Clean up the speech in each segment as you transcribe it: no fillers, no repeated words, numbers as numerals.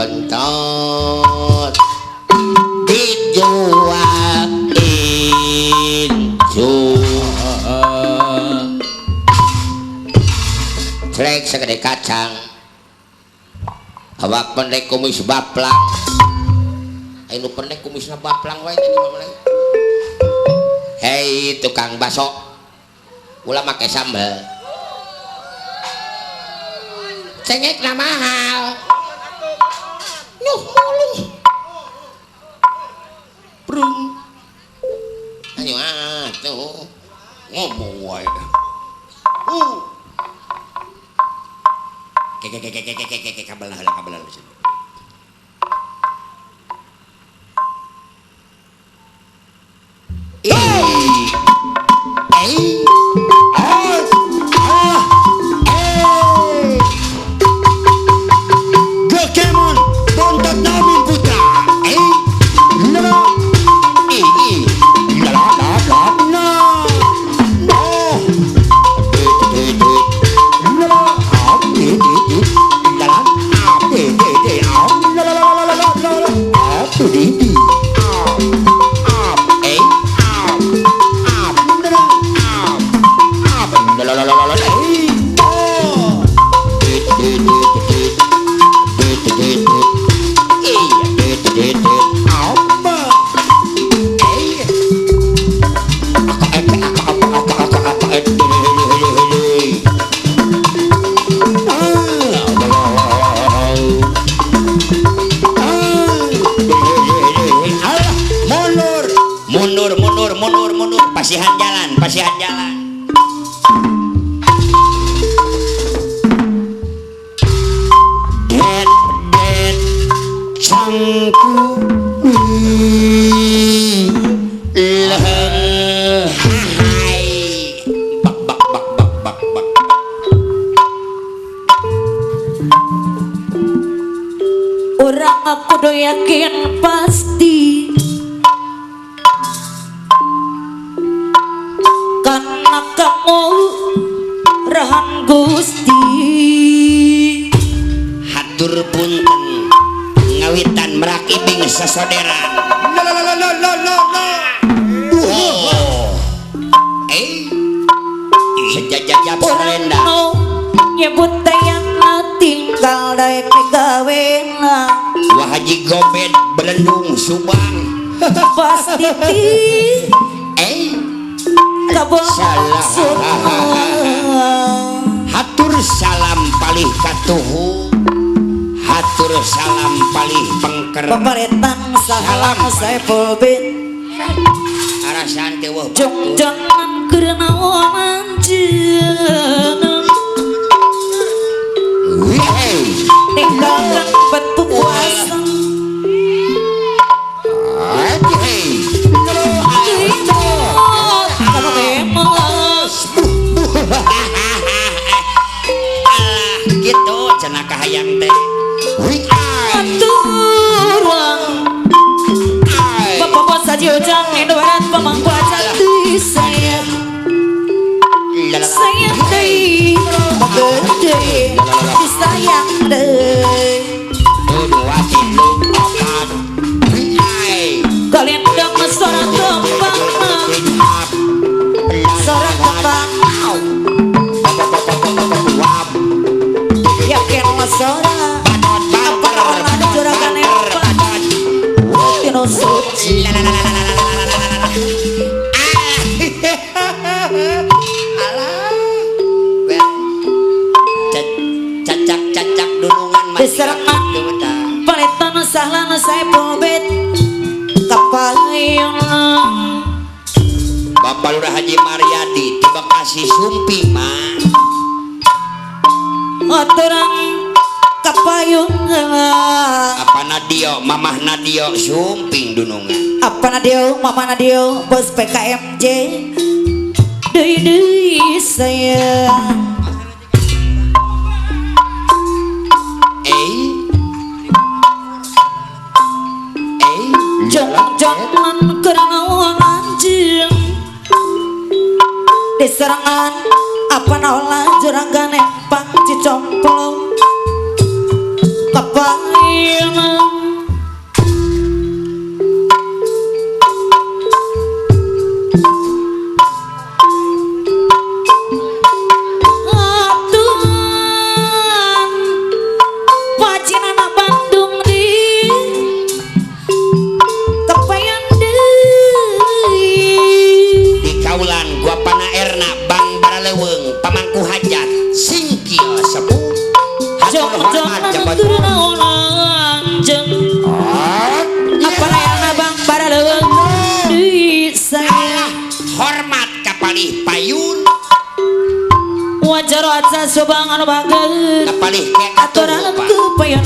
Bontot dijual incu. Trek segede kacang. Awak pendek kumis baplang. Anu pendek kumisna baplang wae tadi mah. Hei tukang baso, ulah make sambel. Cengekna mahal. Nuh mulung. Brung. Ayo atuh. Ngomong wae. Ke ke ke ke ke ke ke kabelah heula kabelah heula. Gokemon bontot namin putra. La i la la la na no d d d la a d d d la la a d d d a la la la la la la la a d d a a a a la a a la la la la la la d d d d d d d e d d d a ba e a a a a a a d d d a mundur mundur mundur mundur mundur pasihan jalan pasihan jalan. Det det cangku Leh hai bak bak bak bak bak bak. Orang aku yakin pasti karena kamu rahan Gusti. Hatur punten ngawitan merak ibing sasoderan. La la la la la la la. Oh. Sejajajap Orang salenda. mau nyebut yang tinggal daek gawena. Wah Haji Gobed Belendung Subang. Pasti ti Eh kabul salah. maksudna. Hatur salam palih katuhu. Hatur salam palih pengker. Pemerintahan salam Saiful bin Arasan teh weuh batur. Jongjongan keur naon anjeun. Wih. Tinggalkan batu puasa. Hei. Alah gitu cenah kahayang teh. Wih ai. Ai. Bapak bos saja ujang Indobarat pemangku jati sayang sayang deui gede disayang deui Dua tilu opat. Wih ai. Kalian dong suara tembang suara tembang yakin suara apa orang juragan empang tino suci. Cacak-cacak dunungan Diserangan paleton sahlan Saiful bin kapayun. Bapak Lurah Haji Maryadi di Bekasi Sumping mah. Aturan kapayun Apa Nadio Mamah Nadio Sumping dunungan. Apa Nadio Mama Nadio bos PKMJ deui deui sayang. Jong-jongan keur naon anjeun diserangan apa naola juragan empang cicomplong kapayun. Aturan Pacinana Bandung di Kepayan deui Di kaulan gua pana erna Bang Baraleuweung pamangku hajat singkil sepuh. Hatur hormat Jong-jong jabatan. turun anjeun Apa layana Bang Baraleuweung di saya Hormat kapalih payun Wajar aja subang anu bageun kapalih ke Aturan kepayan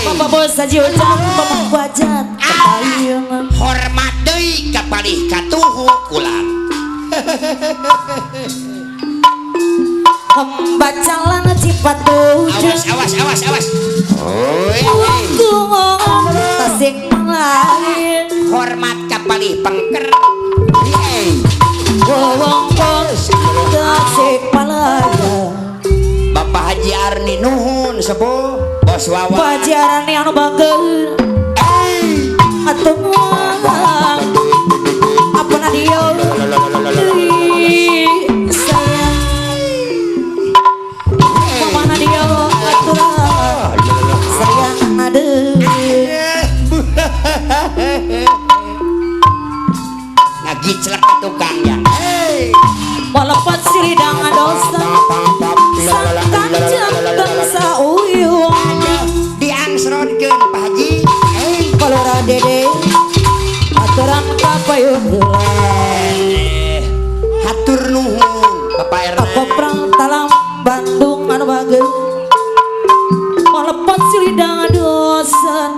Bapak bos haji ujang pamangku hajat kepayan Hormat deui kapalih katuhu kulan. Bacalan Cipatuja Awas awas awas awas. Oi. Tasik Malaya Hormat kapalih pengker. Wong Tasik Malaya Bapak Haji Arni nuhun sepuh bos Wawan. Pajarane anu bageun atuh apa na dia sayang mana dia aturan sayang aduh Ngagiclek ka tukang ya. Walaupun siridang dosa Sangkanjang bangsa uyung Diangsrodkeun Pak Haji. Kalora dede aturan kapayun Hatur nuhun Bapak Erna. Apa perang talam Bandung anu bageun Walaupun siridang dosa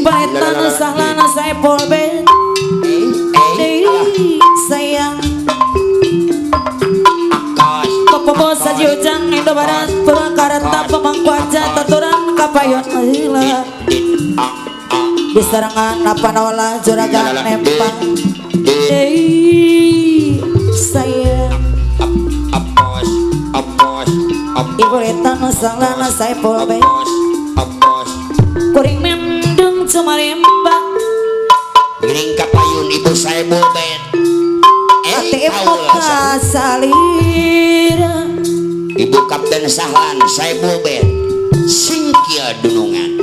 Paetan sahlana saepol ben Deui sayang Bapak bos haji ujang Indo Barat Purwakarta pemangku hajat aturan kapayon heula Di serangan apa naola juragan nempang Deui sayang Ibu etan sahlana saepol ben Kuring mendung cumarimba Ngiring kapayun Ibu Saebul Ben. ATM muka salira Ibu Kapten Sahlan Saebul Ben. Singkil dunungan.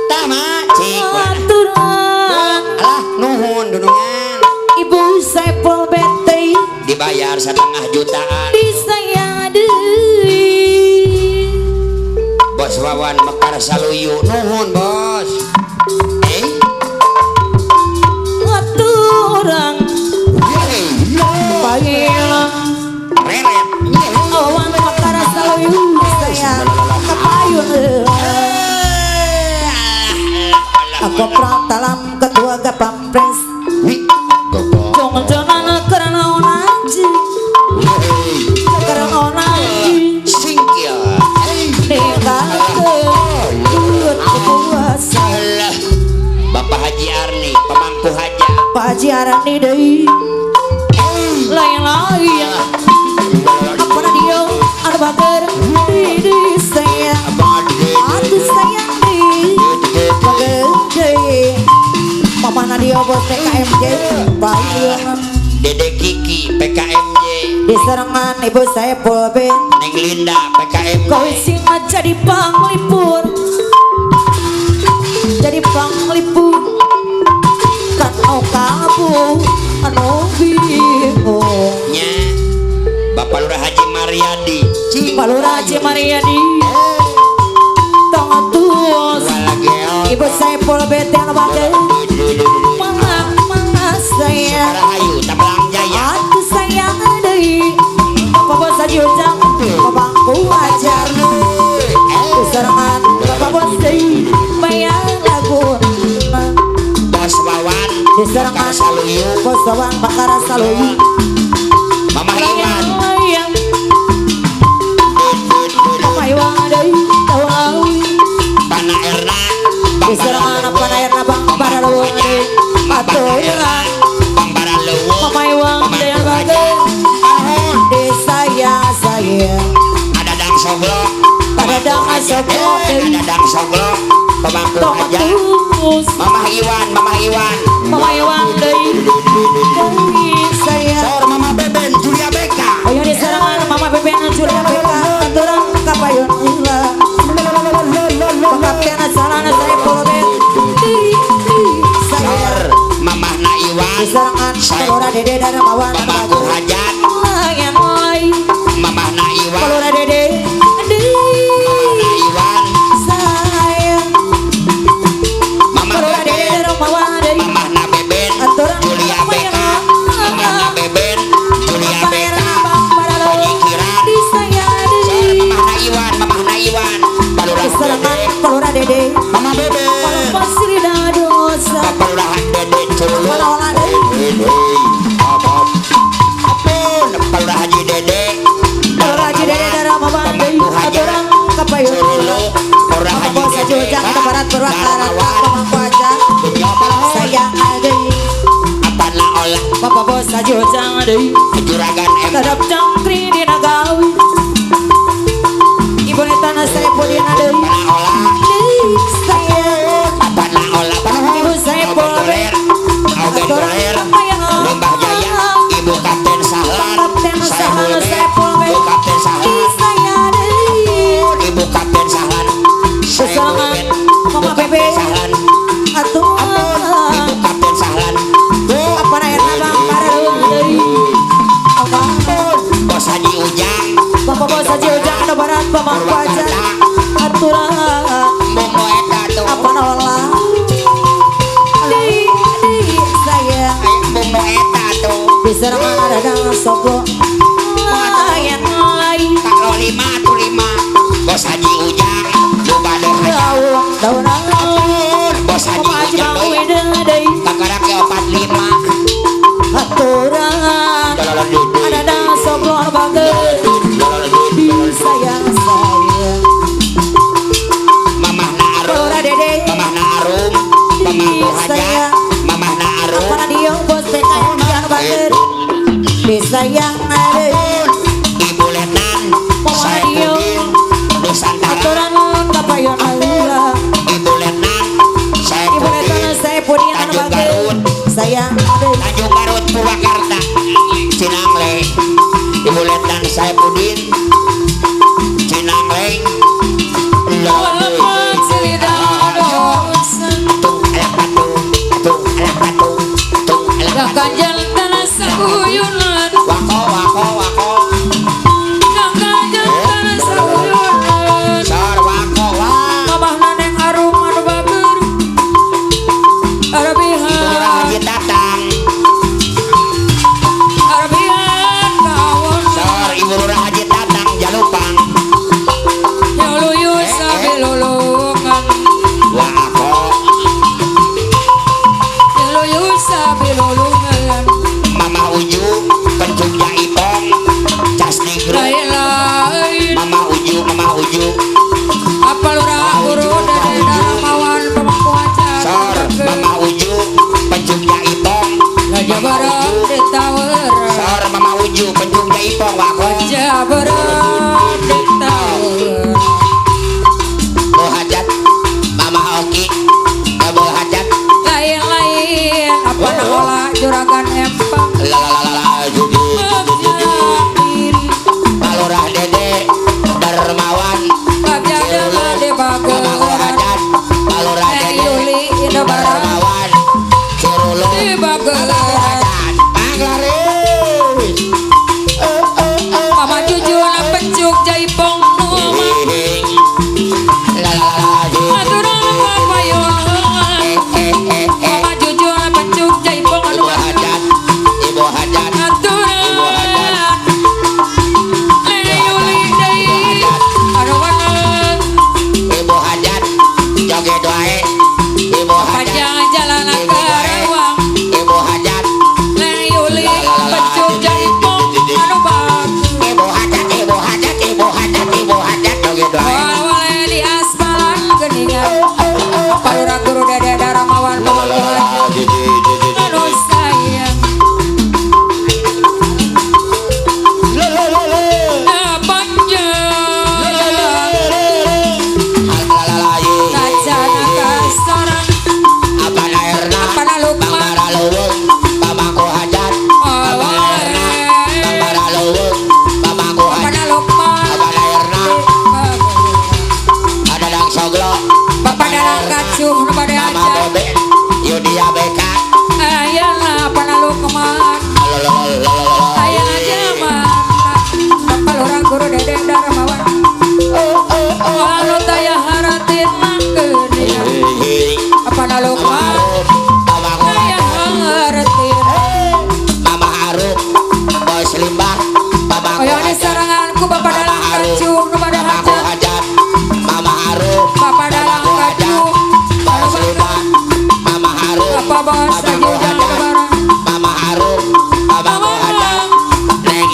Tama cik. Aturan Alah nuhun dunungan. Ibu Saepul bete Dibayar 1,5 jutaan. Disayang deui Bos Wawan Mekar Saluyu nuhun bos. Aturan Panggilan Reret. Awan Mekar Saluyu sayang kapayun Aku pratalam ketua Gapampres Jong-jongan karena onaji Karena onaji Singkil. Ninggalkeun kuasa Bapak Haji Arni pemangku hajat. Pak Haji Arni deui Lain-lain Apa radio anu bager di sayang Atuh sayang di bager deui Mama Nadia bos PKMJ Bayang Dede Kiki PKMJ. Di serangan Ibu Saepul Ben Neng Linda PKMJ. Kau sing jadi panglipur Jadi panglipur Kan au kabu anu bingung Nya Bapak Lurah Haji Mariadi. Pak Lurah Haji Mariadi Tong tuos Ibu Saepul bete anu bageun Mama mama sayang Rahayu Tabelang Jaya. Atuh sayang deui Bapak bos Haji Ujang Babangku ajar Serangan Bapak bos deui Bayang lagu Bos Wawan Di serangan Bakar Saluyu. Bos Wawan Bakar Saluyu Mama Iwan. Layang Mama Iwan deui tahu Pana Erna. Di serangan Pana Erna Bang Baraleuweung deui Aturan Bang Baraleuweung. Mama Iwan deui bageun Di saya saya Soglo Dadang Soglo pemangku hajat Mamah Iwan, Mamah Iwan, Mamah Iwan deui saya. Sor Mama Beben Julia Beka. Ayo di sarangan Mama Beben Julia Beka aturan kapayun heula. Kapten salana Saipul Ben saya. Sor Mamahna Iwan di sarangan Palura Dede Darmawan pemangku hajat Mamahna Iwan Palura Dede Mamahna Iwan saya. Mamah Beben Mamahna Beben Julia Beka Mamahna Beben Julia Beka Penyikiran Sor Mamahna Iwan Mamahna Iwan Palura Dede Palura Dede Mama Beben Palura Dede Curulu Apun Palura Haji Dede Palura Haji Dede Darmawan pemangku hajat Curulu Palura Haji Dede Darmawan pemangku hajat saya deui apana olah Bapak bos Haji Ujang deui juragan M terhadap cangkri dina gawe Ibu Netana Saipudin deui apana olah saya apana olah Ibu Saipul Oben Goler Lembah Jaya Ibu Kapten Sahlan Saipul Ibu Kapten Sahlan saya deui Ibu Kapten Sahlan Saipul Ibu Kapten Sahlan atuh Ibu Kapten Sahlan apana eta Bang Pareuh deui Bos Haji Ujang Bapak bos Haji Ujang Indo Barat pemangku hajat aturan Momo eta tuh apana olah saya Momo eta tuh diserangan Dadang Soglo lain lain Kalo lima tuh lima Bos Haji Ujang nu bade hajat daun Bos Haji Ujang deui kakara ke 45 aturan Dadang Soglo bager sayang saya Mamahna Arum Palura Dede Mamahna Arum pemangku hajat Mamahna Arum apana dia bos PKM anu bager disayang deui Ibu Letnan Saipudin Nusantara aturan kapayon heula Ibu Letnan Ibu Letnan Saipudin Saipudin anu Tanjung bager Garut sayang deui Tanjung Garut Purwakarta Cinangle Ibu Letnan Saipudin Cinangle Tung alak patung tung alak patung tung alak patung wako wako wako sor wako wah Ibu Lurah Haji Tatang sor Ibu Lurah Haji Tatang Jalupang wako Mama Uju Penjugja Ipong Casnegro Mama Uju Mama Uju sor Mama Uju Penjugja Ipong Mama Uju sor Mama Uju Penjugja Ipong wako Bo hajat Mama Oki Bo hajat Lain-lain apa naola juragan empang lalalala judi Palurah Dede Darmawan Mama Hajat Palurah Dede Darmawan Curulu Mama Hajat Panglaris.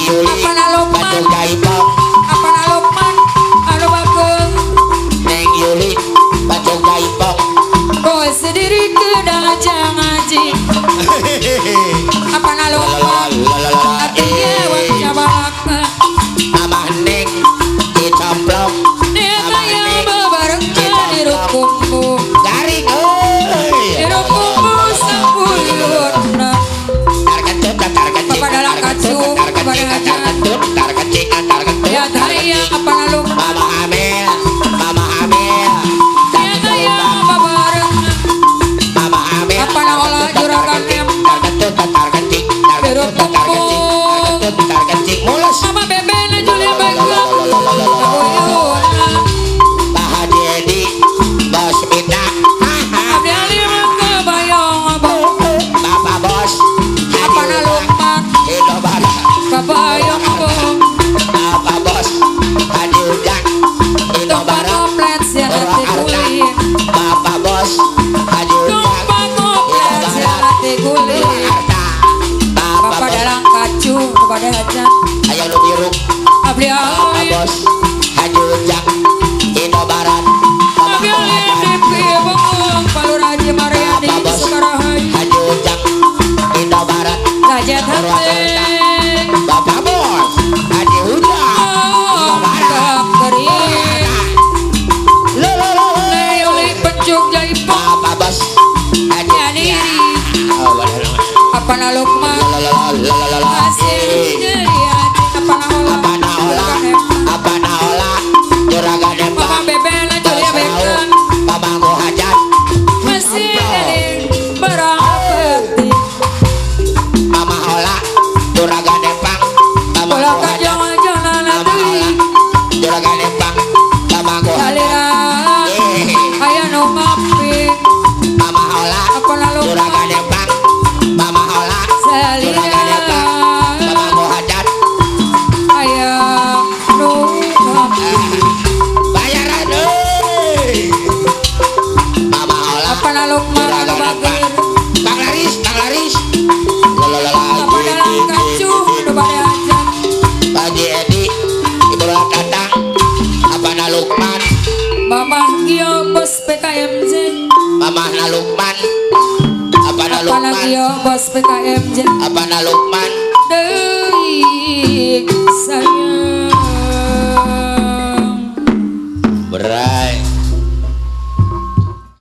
Yuli Apa Lukman? Batu Jaipong Apa Lukman anu bageng Neng Yuli Batu Jaipong Kowe sendiri ke jangan ngaji Apa Lukman Atinya wak cabalaka Mama Neng dicomplok Dia kaya bebareng di rukumbu garing euy Di rukumbu sambuyurna Tar kentut tar kencing Bapak dalam kacu, tar kencing bapak tar kentut tar kencing tar kentut Ya kaya apa Lukman Mama hamil Mama hamil Dia kaya bebareng Mama hamil Apa olah juragan M tar kentut tar kencing tar kentut tar kencing tar kentut tar kencing mulus Mama Beben Julia Bageng Sambuyurna Pak Haji Edi Bos Mita Abdi Alim kebayang Bapak Bos Apa Lukman Indo Barat Kebayang Bapak Bos Haji Ujang Indo Tumpah Barat koplet siarati kulit Bapak Bos Haji Ujang Tumpah koplet siarati kulit Purwakarta Bapak Bapak Bos dalang kacu kepada hajat Ayo lu biru Abdi Bapak Alim Bos Haji Ujang Indo Barat Bapak Abdi Alim Depi Bengong Paluraji Mariani Bapak Bos Sukarahayu Haji Ujang Indo Barat Raja Hati Bapak Bos Haji Ujang Indo Barat Kering Lo lo lo lo. Leuli pencuk jaipong Bapak Bos Haji Nyadiri Oh, boleh. Apa Lukman Lo lo lo lo lo lo. Hasil jadi apa naola Apa naola Apa naola Juragan Mama Empang Beben Julia Beken Pamangku Hajat Masih berapeti Mama Ola Juragan Empang Bola Pamangku Hajat kajang jalan Mama Ola Juragan Empang Pamangku Hajat Salira Aya nu mapi Mama Ola Apa Lukman Juragan Empang Mama Ola Salira Juragan Empang Pamangku Hajat Aya nu mapi Bayaran euy Mama Ola Apa Lukman anu Juragan bagir Empang Bang Laris Bang Laris La la la la Apa dalam kacu anu bade hajat Pak Haji Edi Ibu Tatang Apa Lukman Mamah Gio bos PKMJ Mama Lukman Apa Apa Lukman Gio bos PKMJ Apa Lukman